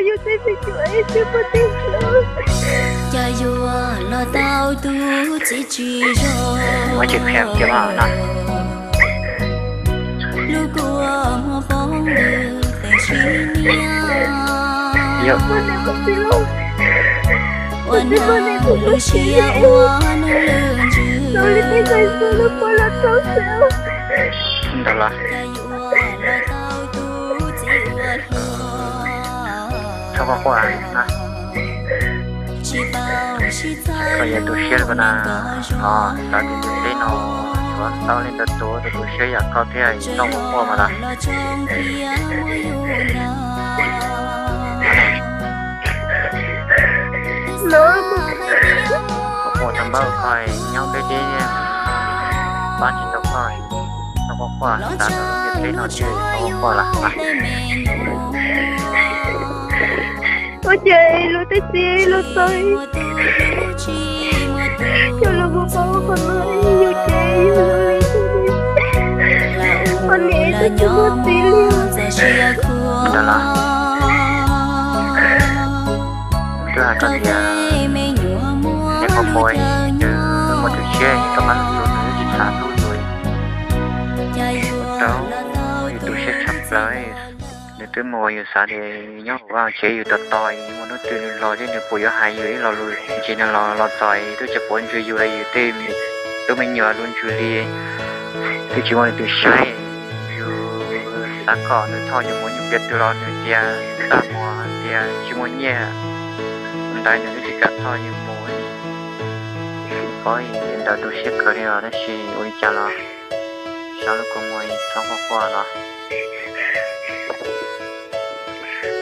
Yus tej me nyuam es twb muaj tej hlub. Cas yuav los tau tus txiv tsis zoo. Muab tsis qhia kiag mas na. Lub kua muag poob ntws qev sib niab. Yog ua neeg ua txiv los ua neeg lub siab ua neeg lwj ntsws. Ntawd los. Txhob quaj quaj na. Koj yuav tu siab li ko na. Xav tias tus teb no yuav tau li ntawd tus, tus tu siab yam koj thiab txhob quaj quaj mas lawm. Koj quaj tau npaum koj nyob deb deb, pab tsis tau koj, txhob quaj quaj, xav tau tus teb no thiab txhob quaj quaj lawm. Ua cas lub teb tsis los txog, coj los mus pab qhov no, yus ces yus li, ua niam twb tsis muaj txiv li. Twb hais koj tias neb qhov muag nws muaj tus siab rov qab los tua nws, tsis xav hlub yus, rau yus tu siab tshaj plaws. Nws twb mus uas yus xav tias nyob hauv vaj tsev yus tos tos, muaj hnub twg nws los thiab nws puas yuav hais yus ib lo lus ntsis, nws los los txog twb tsis quav ntsws yus li, yus tej tub me nyuam los ntsws li, twb tsis muaj leej twg saib. Yus xav kom nws thauj yus mus nyob qhov twg los nws tias tag muag, tias tsis muaj nyiaj, ntawd nws twb tsis kam thauj yus mus li. Paub li ntawd tu siab kawg li os, tab sis ua li cas los xyov, lub kua muag txhob quaj quaj los.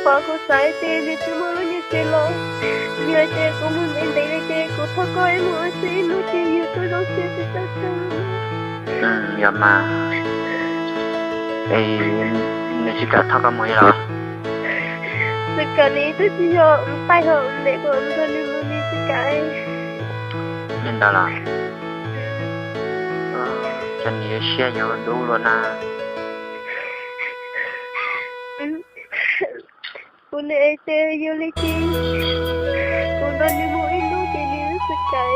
Pov, kuv xav tias nws twb muaj lub nyiaj txiag los, yog tias kuv mus ntev ntev li ces kuv thauj koj mus ua si ib hnub ces yus twb zoo siab tsis txawj txog. Yog mas, es nws tsis kam thauj koj mus li los? Tsis kam li, twb tsis yog taij hauv ntev kuv nrog nws mus li tsis kam. Li ntawd los? Cas nws yuav siab yuav dub luaj na. Kuv niam tias yog li ces kuv nrog nws mus ib hnub ces nws twb tsis kam,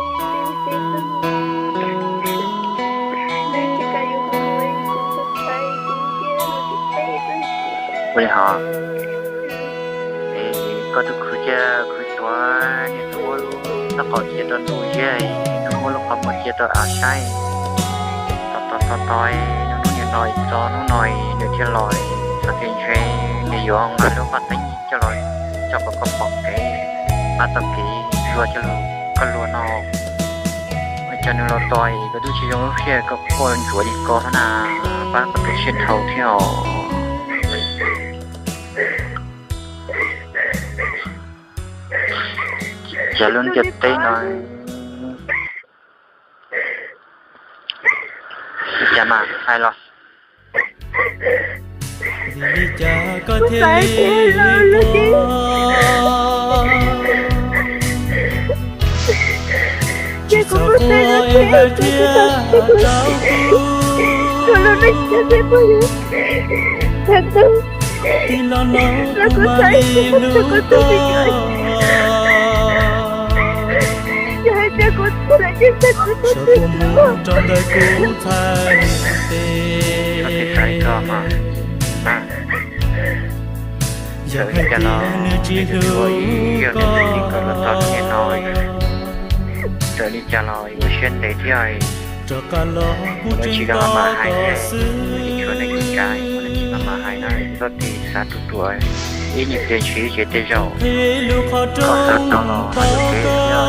nws tsis kam yuav kuv mus, kuv txhob txhais kuv cia mus tsis teb. Ua li hos, es koj twb khwv ciaj khwv tuav, nws twb ua lub noj qaum cia rau ntuj ziab, nws twb ua lub qhov muag cia rau av saib. Tos tos tos tos, hnub nim no txog hnub no nws thiaj los, txog tias ntshe nws yuav nqa lub qhov teeb coj los tso kom koj pom kev, nqa tau kev luag coj los koj luag no. Ua cas nws los tos koj twb tsis zoo lub siab, koj quaj ntsuav li ko xwb na, pab koj tu siab dhau thiab os. Cas lub ntiaj teb no, cas mas hais los. Vim li cas koj thiaj li quaj? Tsis txhob quaj es hais thiab rau kuv. Tij laug no kuv mam li hlub koj. Sawv puas mus rau ntawm kuv txhais tes. Yog hais tias nws tsis hlub koj, raws li cas los yuav siab ntev thiab. Rov qab los kuv tseem koj xwb. Tsis tshua neeg ua cas, tsis maj mam hais na, txhob tig xav ruam ruam, ib nyuag pliag ntshiv ces tej zaum koj xav tau los hais lus kev thiab,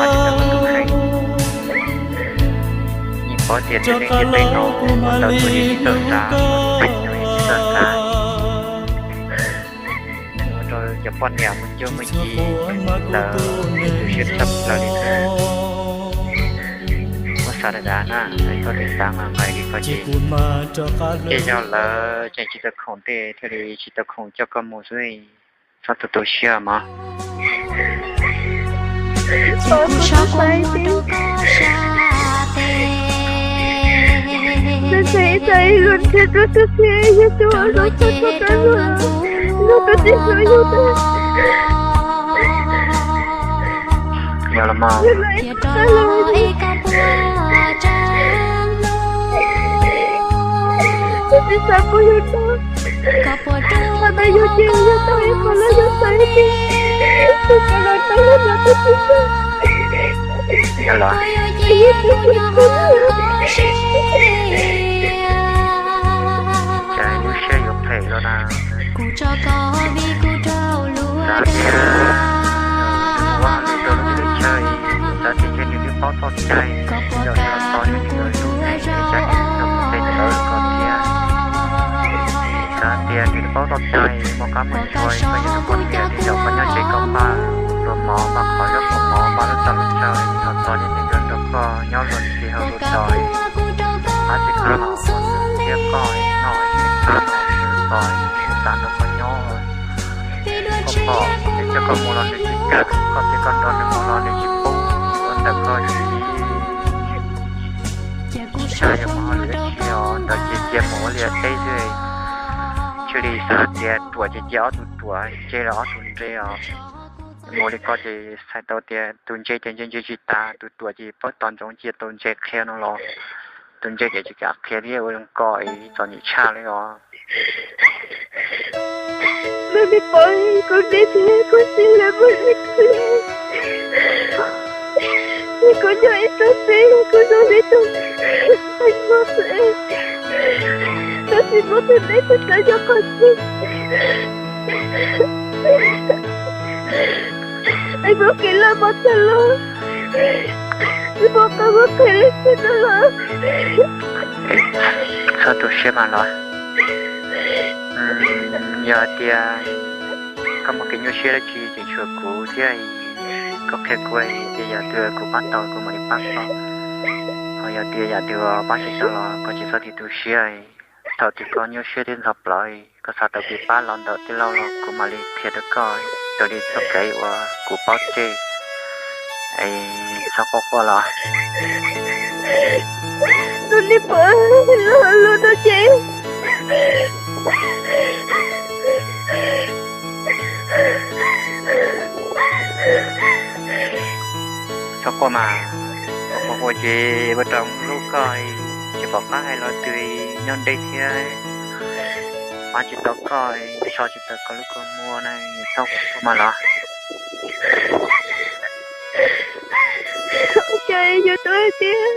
tsis tau koj tus kheej. Yeej paub tias tej neeg ntiaj teb no ua tau txhua yam tsis txawj xav, tsis txawj xav. Ua rau cov poj niam mus cuab mus ci ntawd tu siab tshaj plaws li thiab. Muab xav dav dav na, koj tsis xav mas nqaim li koj ces tej zaum lawv tseem tsis tau khoom tej thiaj li tsis tau khoom coj koj mus xwb. Txhob tu tu siab mog. Yog los mas. Yog los. Cas lub siab yuav phem los na. Xav tias ua hauj lwm rau lub teb lub chaw, xav tias ntshe nws twb paub txoj cai, yog nws los tos nws yuav lub neej nws caj nws rau mus tes ntawd ko thiab. Xav tias nws twb paub txoj cai, muaj qab muaj ntsuag, koj yog tus poj niam, yog koj nyob tsev koj npaj luag mov, npaj qhov zov qhov mov, npaj lub tag lub chaw, nws los tos nws yuav nrog koj nyob luag txiv hauj lwm tos. Qab tsis qab los ua nws thiab koj noj, qab los nws tos nws xav nrog koj nyob. Koj pom nws coj koj mus los nws tsis kam, koj thiab koj nrog nws mus los nws tsis pub, ua ntawm koj tsis tsis tshaj yuav mus hauj lwm dab tsi os, ntawd ces cia mus ua liaj teb xwb. Thiaj li xav tias ruam ces cia ob tug ruam, ntse los ob tug ntse os. Mus li koj ces txhais tau tias tus ntse ces ntse ntse tsis tas, tus ruam ces pab tos ntsoov cia tus ntse qhia no los tus ntse ces tsis kam qhia thiab ua zoo ko es txom nyem tshaj li os. Nws nim pom kuv nim tias kuv tsis yog muaj ib txwm, kuv nyob ib tug tsev kuv zoo li tus tseem muaj txwm, tab sis muaj tus neeg txawv txawv nyob qhov twg. Es muaj kev laj mos tag los, es muaj qab muaj qhia li xwb no los. Txhob tu siab mas los. Yog hais tias koj muaj kev nyuaj siab dab tsi ces tshuav kuv thiab, koj qhia kuv tias yam twg kuv pab tau kuv mam li pab koj. Ho yog tias yam twg pab tsis tau los koj tsis txhob tu siab. Thaum twg koj nyuaj siab thiab ntxhov plawv, koj xav tau kev pab los ntawm tij laug los kuv mam li qhia rau koj raws li txoj kev uas kuv paub tseg. Es txhob quaj quaj los. Tus nim pom los lus no ces txhob quaj mas, txhob quaj ces ua rau hlub koj, tsis pom qab hais lo twg nyob deb thiab. Pab tsis tau koj, so tsis tau koj lub kua muag na, txhob quaj mas los. Cas yus tuaj hais tias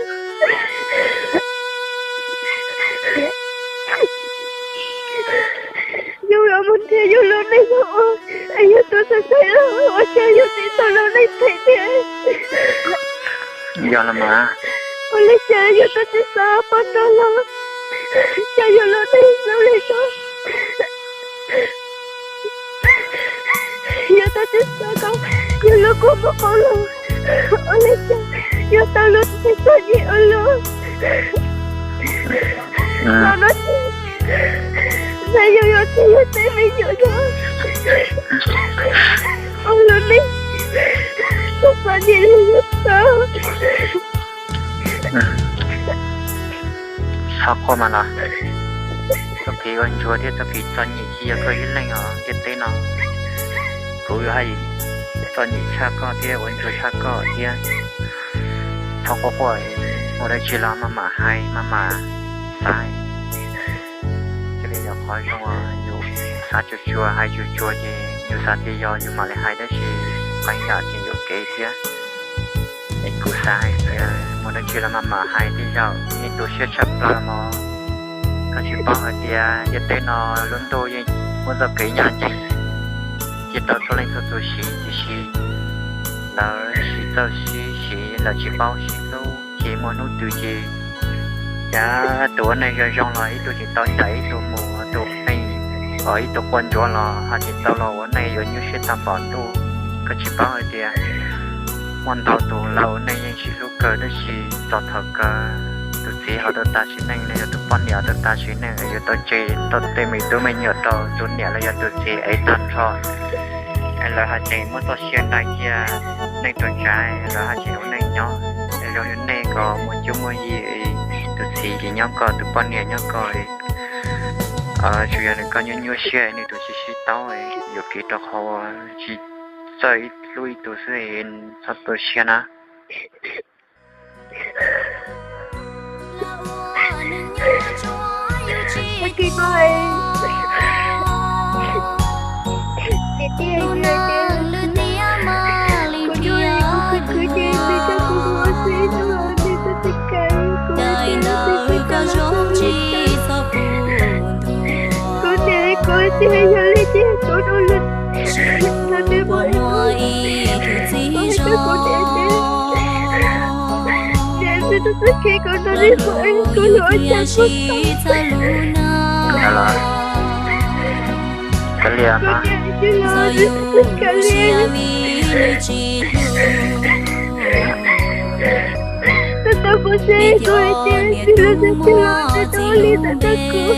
yus los mus nrhiav yus lub neej los ua, es yus tuaj xaiv xaiv los ua cas yus tseem tau lub neej phem thiab. Yog los mas. Ua li cas yus tuaj tsis xav poj nrog los, cas yus lub neej zoo li no. Yus tuaj tsis xav kom yus lub kua muag qau los, ua li cas yus tau lub neej txom nyem ua luaj. Los no ces, na yus yuav tsis yog tej me nyuam zog ua lub neej txom nyem li yus tau. Txhob quaj mas los. Txoj kev ua ntsuag thiab txoj kev txom nyem tsis yog koj ib leeg os, ntiaj teb no kuv yuav hais txom nyem tshaj koj thiab ua ntsuag tshaj koj thiab. Txhob quaj quaj, ua dab tsi los maj mam hais maj mam xav. Cia li yog qhov zoo uas yus xav tsuag tsuag hais tsuag tsuag ces yus xav tias yog yus mam li hais tab sis qee yam tseem yuam kev thiab. Es kuv xav hais tias ua dab tsi los maj mam hais tej zaum yeej tu siab tshaj plaws mog. Koj tsis paub hais tias ntiaj teb no lub ntuj yeej muaj txoj kev ncaj ncees, cia rau txhua leej txhua tus siv, tiam sis lawv siv txawj siv, siv lawv tsis paub siv hlub, ces muaj hnub twg ces cas tus ua neej zoo zoo los ib tug tsis tau ncaim ib tug mus, tus neej, ib tug quaj ntsuag los ho tsis tau los ua neej yuav nyuaj siab tag npaum ntuj. Koj tsis paub hais tias muaj ntau tus los ua neej yeej sib hlub kawg tab sis txog thaum kawg tus txiv ho tau tas sim neej los yog tus poj niam tau tas sim neej, yuav tau tseg tau tej me tub me nyuam rau tus niam los yog tus txiv ev tag nrho. Lawv ho tseem muab txoj sia ntais cia neej rau tsav, lawv ho tseem ua neej nyob zoo li nej ko muaj cuab muaj yig, tus txiv ces nyob ko, tus poj niam nyob ko, Tsuas yog nws koj nyuaj nyuaj siab, nws tus sib sib tau, yuam kev rau qhov tsis txawj ib hlub ib tug xwb, txhob tu siab na. Ua ke koj hais, tiag tiag, kuv yuav kuv khwv khwv ces nws coj kuv mus ua si, nws txoj kev kawm, kuv tias nws txoj kev kawm los txog li cas. Kuv tias kuv tsis hais yog li ces kuv rau lwm hnub nws muaj ib hnub kuv hais rau kuv niam tias, niam, nws txoj kev kawm no nws muaj ib hnub kuv yuav ua cas kuv tau. Kav liam, kuv niam tsis los nws txoj kev kawm li. Tau tau kuv seb kuv hais tias nws los nws tsis los nws tau ua li ntawd rau kuv.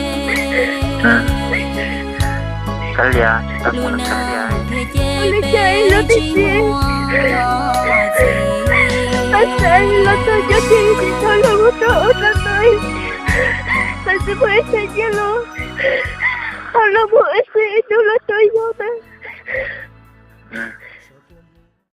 Kav liam, ua li cas los tib si, tab sis los txog cov tiag tsis tau los mus rau ua rau tau, tab sis muaj ib txhia nyiaj los ho los mus ua si ib hnub los tau yog ntawd.